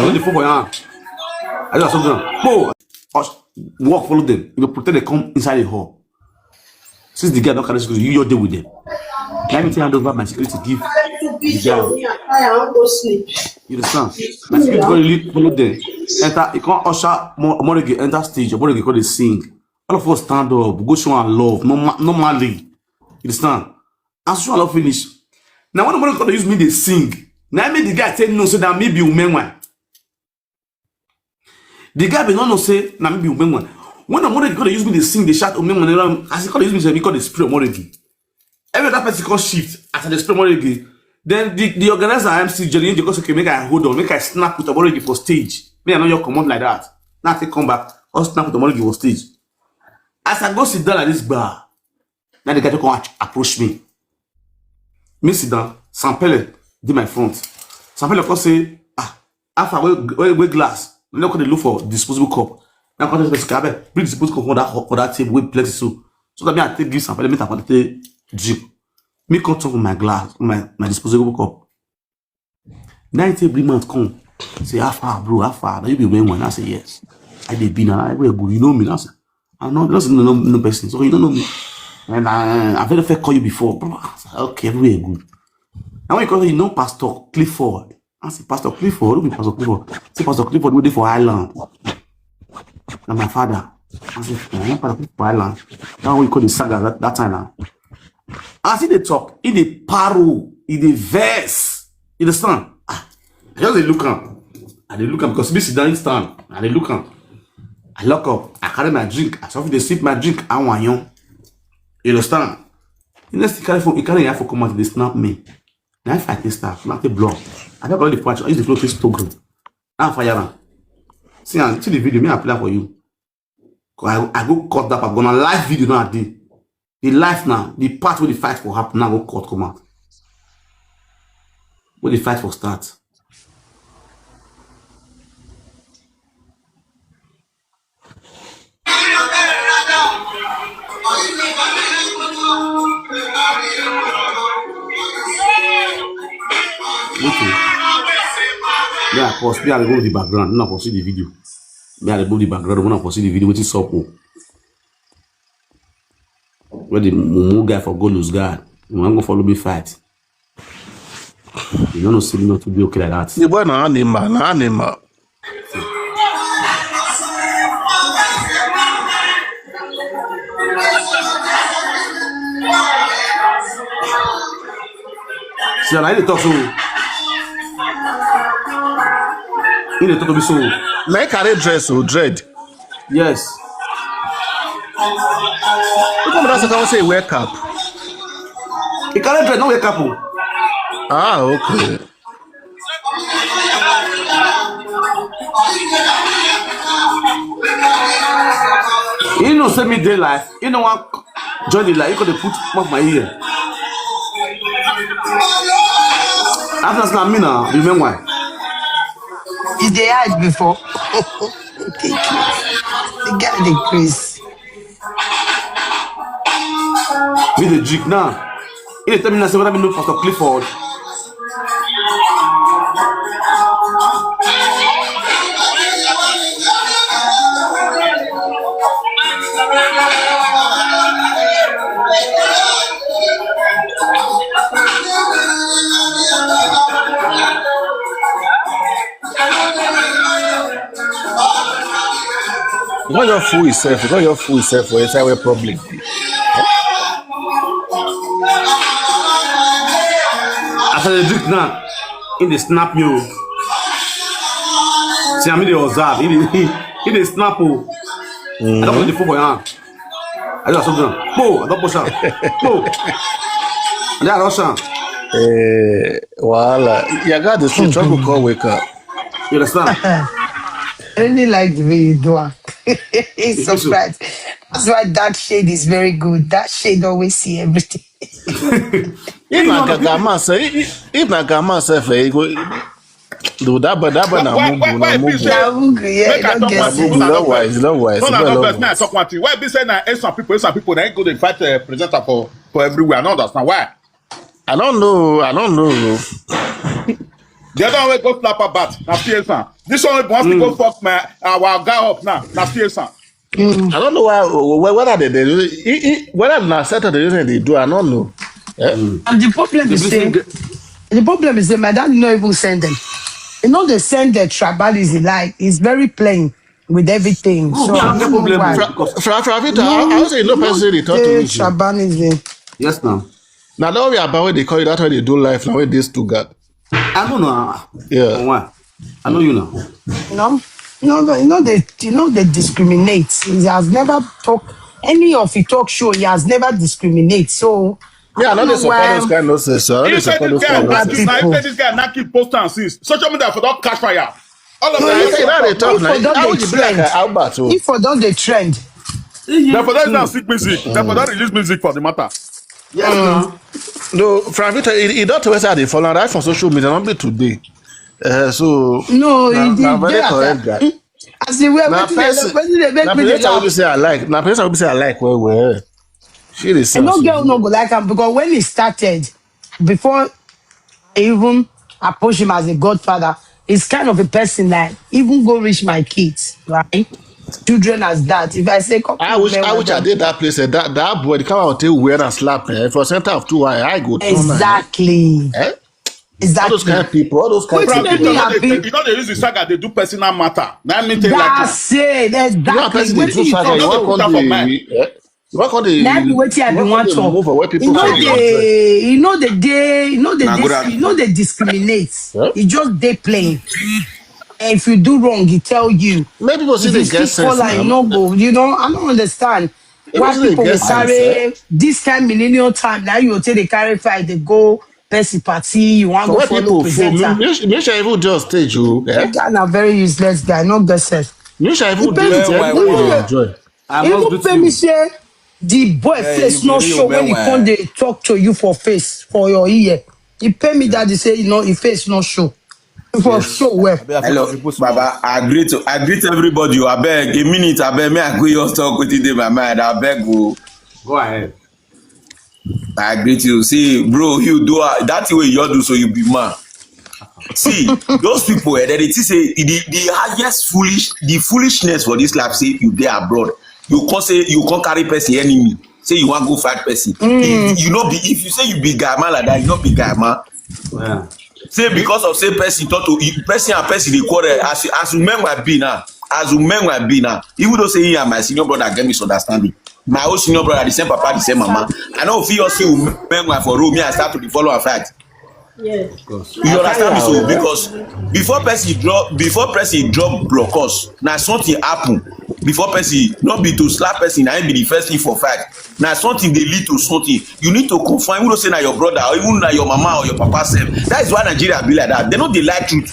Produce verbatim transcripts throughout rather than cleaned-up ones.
Put the phone for your hand. I just something. Go. Us work follow them. You go protect them, come inside the hall. Since the girl don't carry school, you your day with them. Let me take hand over my security, give the girl. You understand? My security go lead follow them. Enter, you can't usher Mo- Morege enter stage. Morege go dey sing. All of us stand up, go show our love. Norma- normally, you understand? As soon as I finish, now when the Morege come dey use me dey sing, now make the guy tell no say that me be woman one. The guy be no know say na me be Omenwan. When Omoregi come dey use me dey sing, dey shout Omenwan around, as he come dey use me, he come dey spray Omoregi. Every other person come shift as I dey spray Omoregi. Then the, the organizer M C Jerry Angel come say, "Okay, make I hold on, make I snap with Omoregi for stage. Make I no just comot like that." Now I take come back, come snap with Omoregi for stage. As I go sit down like this bar, now the guy come ach- approach me. Me sit down, Sampele dey my front. Sampele come say, "Ah, how far wey wey wey glass?" Me no come dey look for disposable cup. Now come tell person, "Abeg, bring disposable cup for that for that table wey plenty so." So that me I take give Sampele, make I come take drink. Me come turn for my glass, my my disposable cup. Now he take bring mouth come. Say, "How far, bro? How far? Now you be wearing one?" I say, "Yes. I dey be now. I wear good. You know me now, sir." I know, just no, no, no person. So you don't know me. And I, I very fair call you before. Bro, I say, "Okay, everywhere good." Now when you call, you know Pastor Clifford. I say, "Pastor Clifford? Who be Pastor Clifford?" Say, "Pastor Clifford, we dey for island." Na my father. I say, "Eh, Pastor Clifford for island." That one we call the saga that, that time now. As he dey talk, he dey paro, he dey vex. You understand? Ah, I just dey look am. I dey look am because me sit down, he stand. I dey look am. I lock up. I carry my drink. I suffer dey sip my drink. I want you. You understand? The next thing carry phone, he carry your phone come out, dey snap me. Now if I take start, now take blow. I don't call the punch. I use the flow to stop. Now fire am. See, and see the video. Me I play am for you. I, I go cut that part. Gonna live video now. The the life now. The part where the fight for happen now go cut come out. Where the fight for start. Okay. Yeah, pause. Me I remove the background. Una for see the video. Me I remove the background. Una for see the video. Wetin sup o? Where the mumu guy for go lose guard? You wan go follow me fight? You no know say me not to be okay like that. The boy na animal, na animal. See, na him dey talk so. He dey talk to me so. Na him carry dress o, dread. Yes. People that say, "Come say he wear cap." He carry dread, no wear cap o. Ah, okay. He know say me dey life. He no wan join the life. He go dey put mouth my ear. After that, na me na the main one. You dey hide before. Thank you. The guy dey craze. Me dey drink now. He dey tell me now say whether me know Pastor Clifford. You can't just fool yourself. You can't just fool yourself for inside where public dey. As I dey drink now, he dey snap me o. See, I mean dey observe. He dey, he, he dey snap o. I don't put the phone for your hand. I just something. Boom, I don't push am. Boom. And then I rush am. Eh, wahala. Your guy dey sleep, trouble call wake up. You understand? I really like the way you do it. He's surprised. That's why that shade is very good. That shade always see everything. If na gaga man sef, if if na gaga man sef, eh, e go do that boy, that boy na mugu, na mugu. Na mugu, yeah, make I don't talk get one thing. Mugu, no wise, no wise. No, no, no, no, vex, make I talk one thing. Why be say na some people, some people they go dey fight uh, presenter for for everywhere. I don't understand why. I don't know, I don't know. The other one wey go slap her back, na P S A. This one wey wants to go fuck my our guy up now, na P S A. I don't know why, wh- whether they, they, he, he, whether na set of the reason they do, I don't know. Eh? And the problem is say, the problem is say, my dad no even send them. You know, they send the tribalism, like, it's very plain with everything. So, I don't know why. Fra, Fra, Fra Victor, I, I would say no person they talk to The me. Too. Tribalism. Yes, now. Now that we are about where they call you, that's why they do life now with this two God. I don't know. Yeah. Why? I know you now. No, no, no, you know they, you know they discriminate. He has never talk any of the talk show. He has never discriminate. So Yeah, I know they don't know support why. those kind of nonsense. So I know they If say support this those guy kind of not nonsense. this, now if say this guy not keep post and since social media for don catch fire. All of No, them. you say now they talk If now. for don How dey would you be like trend, a Albert? Oh. If for don dey trend, Dem for don now sick music. Dem for don release music for the matter. Yes, now. No, Frank Victor, he, he don't always had a follow right from social media, not be today. Uh, so no, na, he did na very there. Correct guy. As he wear Na wetin dey person, wetin dey make na me dey person will laugh. Say I like. Na person will say I like well well. She dey I sell. no So. Girl no go like am because when he started, before I even approach him as a godfather, he's kind of a person that even go reach my kids, right? Children as that. If I say, come I wish man, I wish I welcome. Did that place. Eh, that that boy the come out take wear and slap eh, for center of two eye. I go turn am, eh. Exactly. Eh? All those Exactly. kind of people, all those kind of Wetin Frank make people. me Victor, you happy? don't dey- you don't dey use the saga dey do personal matter. Na me take like That's it. You know, Exactly. person dey Wetin do you saga, talk you so? want Put am come for dey, mind. eh? You want come dey, Na be wetin I you be want wan come dey talk. move for where You people know come dey. they, you know the day, you know the Na good dis, at- you know they discriminate. Huh? You just dey plain. And if you do wrong, he tell you. Many people see If they you get still sense. Call am, you Now. No go. You know, I don't understand People why see they People get will sense. Carry Eh? This kind millennial time. Now you take they carry fight, they go person party. You want For go where follow people for presenter. me, me, me shall even just stage you. Eh? That guy na very useless guy. No get sense. Me shall even He do pay it. me. Eh? Well, Wey you well. Enjoy. I Even must pay do me you. say the boy Eh, face you no really show when he well. come dey talk to you for face for your ear. He pay me that he say you know his face no show. For show well. Abi I Hello, fit post Baba. I greet I greet everybody. I beg a minute. I beg me. I go just talk with it in my mind. I beg you. Go ahead. I greet you. See, bro, you do uh, that way you do so you be man. See, those people eh, they think say the, the highest foolish the foolishness for this life say you dey abroad. You can say you can carry person enemy. Say you want go fight person. If you know be if you say you be guy man like that, you not be guy man. Yeah. Say because of say person talk to you, person and person dey quarrel as as you men might be now, as you men might be now. Even though say he and my senior brother get misunderstanding, my own senior brother the same papa the same mama. I know if you see men might for room, me I start to dey follow and fight. Yes. You understand me so because before person drop before person drop blockers, now something happen. Before person not be to slap person, I be the first thing for fight. Now something they lead to something. You need to confirm. You don't say now your brother or even now your mama or your papa self. That is why Nigeria be like that. They know they like truth.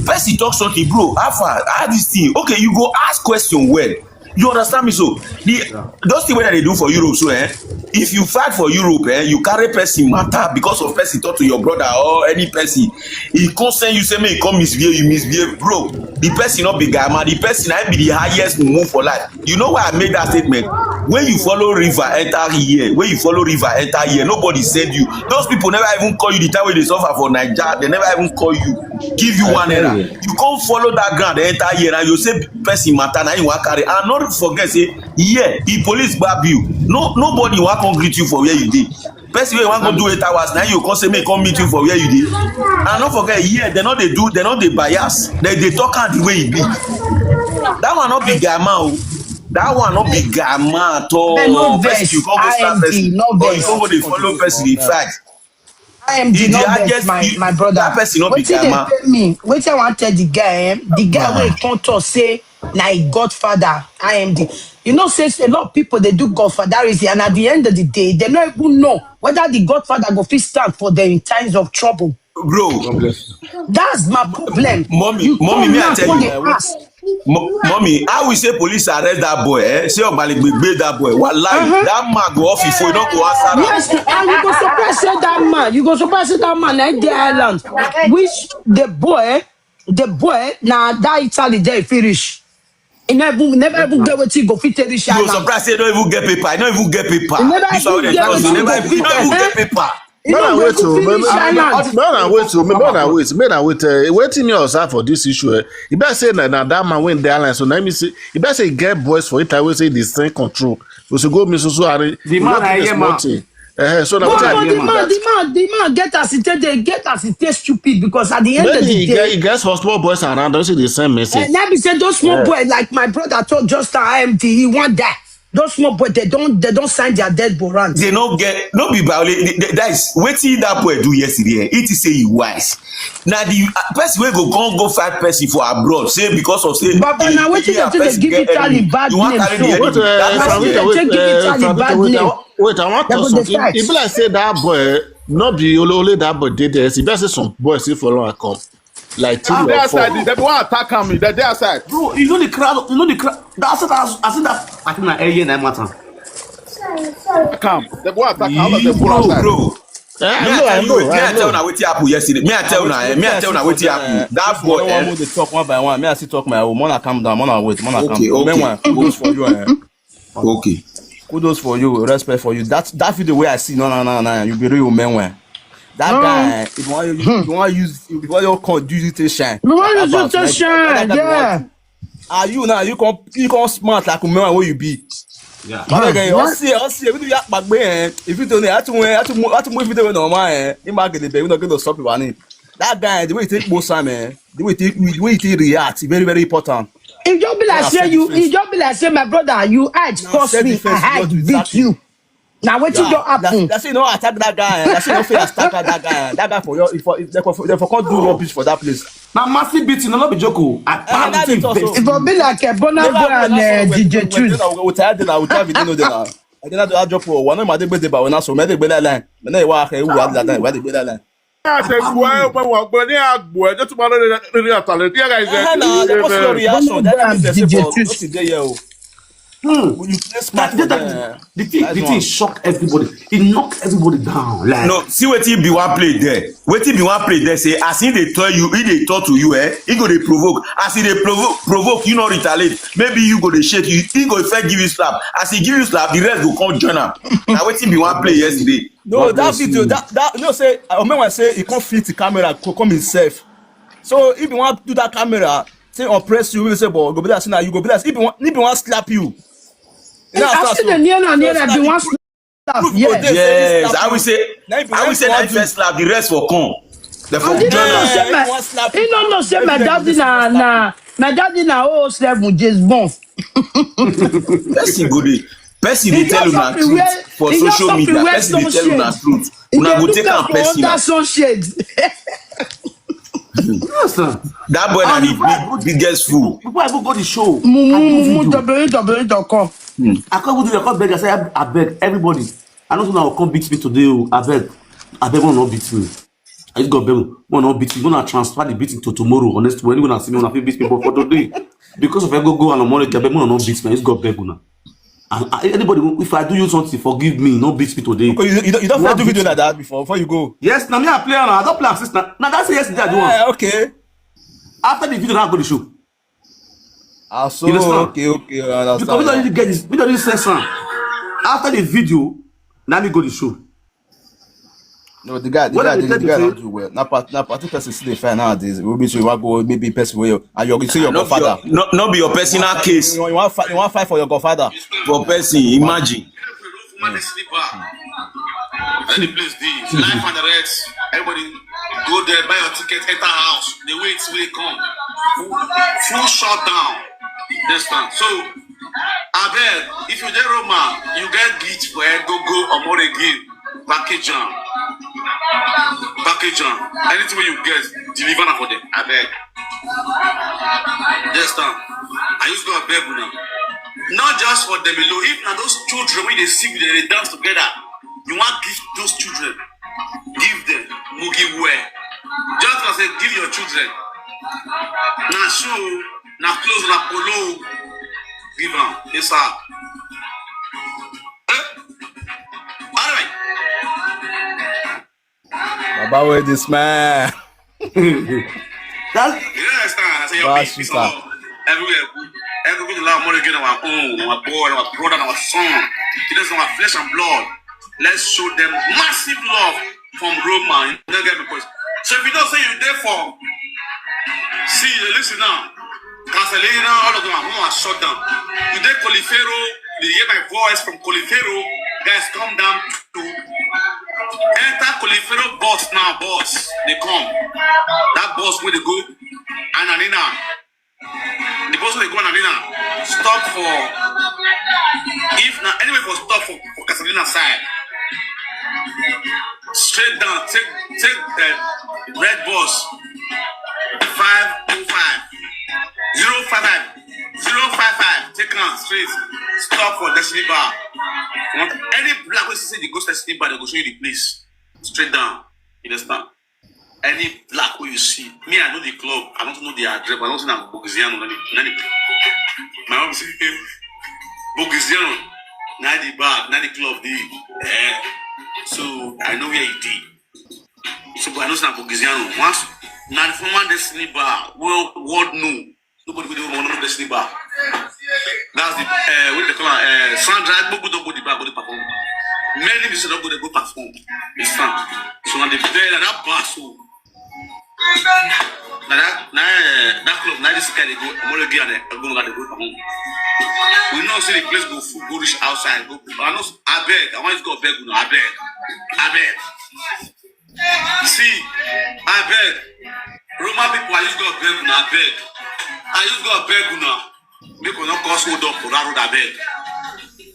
First he talk something, bro. How far? How this thing? Okay, you go ask question well. You understand me so? The those things wey they do for Europe so eh, if you fight for Europe eh, you carry person matter because of person talk to your brother or any person, he come send you say make he come misbehave, you misbehave, bro. The person not be guy man, the person I be the highest move for life. You know why I make that statement? When you follow river enter here, when you follow river enter here, nobody send you. Those people never even call you the time when they suffer for Nigeria. They never even call you, give you one error. You can't follow that ground enter here and you say person matter now you want carry and not forget say yeah the police grab you. No nobody want come greet you for where you did. Person wey wan go do eight hours na you come say make come meet you for where you dey. And no forget here dem no dey do dem no dey bias, dem dey talk am the way e be. That one no be guy man o. That one no be guy man at all. But no Person vex, you come go slap I M D, person no or you vex. come go dey follow person dey fight. I M D If the no vex highest my you- my brother. That person no be Wetin guy dey man. Pay me? Wetin I wan tell the guy? Eh? The guy wey come talk say na him godfather I M D. You know say a lot of people dey do godfatherism and at the end of the day they no even know whether the godfather go fit stand for them in times of trouble. Bro, That's my problem. Mommy, You mommy, come me I now, tell come you, dey ask. Mo- mommy, how we say police arrest that boy? Eh? Say Ogbaligbegbe that boy. Wallahi, that man go off his phone, no go answer am. Yes, and you go surprise say that man. You go surprise say that man na dey island. Which the boy, the boy na that Italy dey finish. He never even never even get wetin he go fit take reach You go island. Surprise say no even get paper. I no even get paper. He never This one even wey get dey talk, wetin he he never go even fit he no even take. Get paper. Make I wait o, make I wait o, make I wait, make I wait. Uh, wetin me observe for this issue, eh? E be say na, na that man wey dey island, so na me say, e be say e get boys for it, wey say dey send control. We should go meet so so and the man, small thing. Uh, so na wetin I hear, man. The man, the man, the man get as e take dey, get as e take stupid, because at the end of the day, e get some small boys around, don see the same message. And now be say those small boys, like my brother talk just now, I M D, he want that. Those small boys, they don't, they don't sign their dead warrant. They no get, no be violate. That is wetin that boy do yesterday. Eh? It is say he wise. Now the uh, person wey go come go fight person for abroad, say because of say, but now wetin dey take dey give Italy bad name so? Wait, wait, wait, wait, wait, I want to talk something. E be like say that boy, no be only, only that boy dey there. E be like say some boys still follow am come. Like three or four. Dem wan attack am. Dem dey outside. Bro, you know the crowd. You know the crowd. That's what I, I said that. I think na area na matter. Attack am. Dem wan attack am. All of them go outside. Bro. Eh, I know, I know. Me I tell una wetin happen yesterday. Me I tell una. Eh, me I tell una wetin happen. That boy. One more dey talk one by one. Me I still talk my own. Mona calm down. Mona wait. Mona calm down. Okay, okay. Meanwhile, kudos for you. Eh. Okay. Kudos for you, respect for you. That that video where I see, no, no, no, no, you be real man when. That guy, if you want, you, you want use, if you want your con, use it to shine. You want use it to shine, yeah. Are you now? You come, you come smart like a man where you be. Yeah. But again, I see, I see. If you do that back way, eh, if you don't, I have to, I have to, I have to move it away normal. Eh, you might get the baby, not going to stop you. That guy, the way he take most time, eh, the way he take, the way he take react, very, very important. E just be like say you, e just be like say my brother, you hide curse me, I hide beat you. Now wetin just happen? That's say no attack that guy. That's say no fair attack that guy. That guy for your, if for, if they for, they for come do rubbish for that place. Na massive beating, no be joke o. I pound the thing vex. If I be like a Burna Boy and uh, D J Choose. We tell them, we tell them, we know them. I didn't have to drop for one of my big deba when I saw me, they be like, line. Me na wa ke wu that line, why they be that line. Ate gbuo, ụmụ nwa gbuo, nye ya gbuo, eje tụmara nri, nri atalị. Ndị ya ga-eje. Eh, na, the what's your reaction? That is the D J Tuesday. Hmm. When you play smart for them, the thing, the thing shock everybody. It knock everybody down. Like, no, see wetin be one play there. Wetin be one play there say, as he dey tell you, he dey talk to you, eh? He go dey provoke. As he dey provoke, provoke, you no retaliate. Maybe you go dey shake, you, he go first give you slap. As he give you slap, the rest go come join am. Na wetin be one play yesterday. No, that video, that, that, you know, say, uh, Omenwa say he can't fit the camera, co-, come himself. So if you want to do that camera, say, oppress you, we say, but go be that, say, now you go be that. If you want, if you want slap you. I see the near and near that be one slap. Yes, I will say, I will say that first slap, the rest for come. The for join am. He no know say my daddy na, na, my daddy na oh seven James Bond. Person go dey, person dey tell una truth for social media. Person dey tell una truth. Una go take am personal. That boy na the big, biggest fool. Before I go, go the show, mumu mumu w w w dot com. I come go do the, come beg. I say, I beg everybody. I know una go come beat me today o. I beg, I beg, una no beat me. I just go beg, una no beat me. Una transfer the beating to tomorrow. Honestly, when una see me, una fit beat me, but for today, because of Ego Go and Omori, I beg, una no beat me. I just go beg una. And, uh, anybody, if I do you something, forgive me. No beat me today. Okay, you, you, don't- you don't first do video like that before, before you go. Yes, now me I play am. I don't play assist now. Now that's yesterday I do one. Eh, okay. After the video, now I go the show. Ah, so, you understand? Okay, okay, I understand. Because we don't really get this, we don't really sense am. After the video, now me go the show. No, the guy, the guy, the guy don't do well. Now, part, now, party person still dey find nowadays. We be sure we go maybe person wey you, and you say your godfather. No, no be your personal case. You want fight, you want fight for your godfather. For person, imagine. Woman dey sleep back. Any place dey, life and the rest. Everybody go there, buy your ticket, enter house. They wait till they come. Full, full shutdown. Understand? So, abeg, if you dey Roma, you get gift for Ego Go Omori give. Package am. Package am. Anything wey you get, deliver am for them. Abeg. Understand? I use God beg una. Not just for them alone. If na those children wey dey sing, dey dance together, you wan give those children, give them mugi well. Just as say give your children. Na shoe, na clothes, na polo. Give am. Yes, sir. Eh? All right. Baba, where this man? That's, you don't understand. I say your big people everywhere. Everybody love money, get our own, our boy, our brother, our son. It is our flesh and blood. Let's show them massive love. from Roma, you no get my point. So if you don't say you there for, see, you listen now. Castellina, all of them are, who are shut down. You dey Colifero, you hear my voice from Colifero, guys, come down to enter Colifero bus now, bus. They come. That bus where they go, and Anina. The bus where they go, and Anina. Stop for, if not, anyway, for stop for, for Castellina side. Straight down, take, take the red bus. Five oh five. Zero five five. Zero five five. Take on straight. Stop for Destiny Bar. Want any black wey say they go Destiny Bar, they go show you the place. Straight down. You understand? Any black wey you see. Me, I know the club. I don't know the address, but I don't know Bogiziano. Nani, nani. My mom say, Bogiziano. Na the bar, na the club, the. Eh. So, I know where you did. So, but I know it's not Bogiziano. Once, na the former Destiny Bar. Well, what no? Nobody will do one Destiny Bar. That's the, uh, what they call it, uh, Sandra, go, go, go, the bar, go, the perform. Many people don't go, they go perform. It's fun. So, when they there, that bar, so. Now that, now, uh, that club, now this guy, they go, I'm already there, they go, they go perform. We know, see the place go full, go reach outside, go. I know, I beg, I want to go beg, you know, I beg. I beg. See, I beg. Roma people, I use God beg una, I beg. I use God beg una. Make una cause hold up for that road, I beg.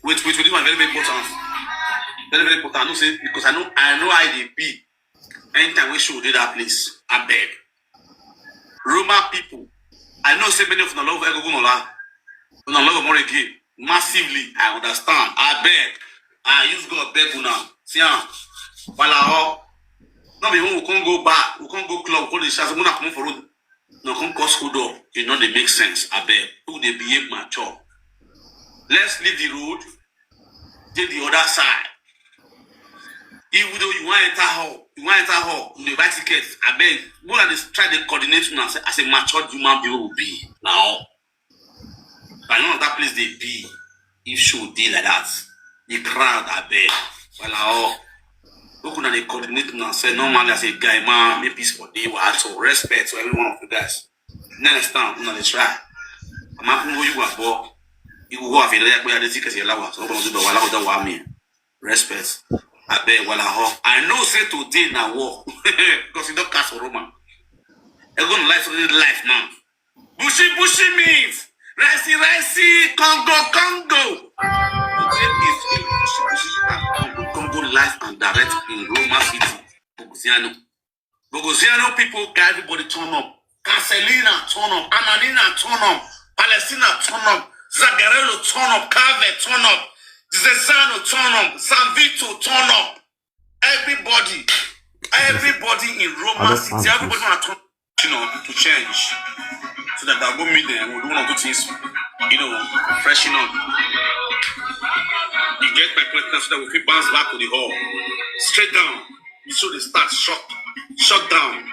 Wait, wait, wait, this one very, very important. Very, very important. I know say, because I know, I know how they be. Anytime we show dey that place, I beg. Roma people, I know say many of una love Egungun Ola. Una love Omorege massively. I understand. I beg. I use God beg una. See am. Wala ho. No be when we come go bar, we come go club, we come dey shout, "Una come for road." No come cause hold up. E no dey make sense. I beg. People dey behave mature. Let's leave the road. Take the other side. Even though you want enter hall, you want enter hall, you dey buy ticket. I beg. Go and dey try to coordinate una as a, as a matured human being will be now. But I know that place they be. If show dey like that, the crowd, I beg. Well, I all. Look una dey coordinate una say normally as a guy man, make peace for day. Wa so respect to every one of you guys. You understand? Una dey try. I'm not going to go. You go have a like where the tickets you allow. So we're going to do the wala with the wami. Respect. I beg, wala ho. I know say today na war because you don't cast for Roma. I go life for the life now. Bushy bushy means ricey ricey Congo Congo. Today is Bushy bushy and Congo Congo life and direct in Roma City. Bogoziano. Bogoziano people, guy, everybody turn up. Castellina turn up. Ananina turn up. Palestina turn up. Zagarello turn up. Cave turn up. Zezano turn up. San Vito turn up. Everybody, everybody in Roma City, everybody want to turn, you know, to change. So that I go meet them, we do one or two things, you know, freshen up. You get my point now, so that we fit bounce back to the hall. Straight down. So they start shut, shut down.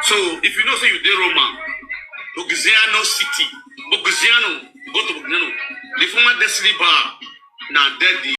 So if you know say you dey Roma, Bogiziano City, Bogiziano, go to Bogiziano. The former Destiny Bar, now dead.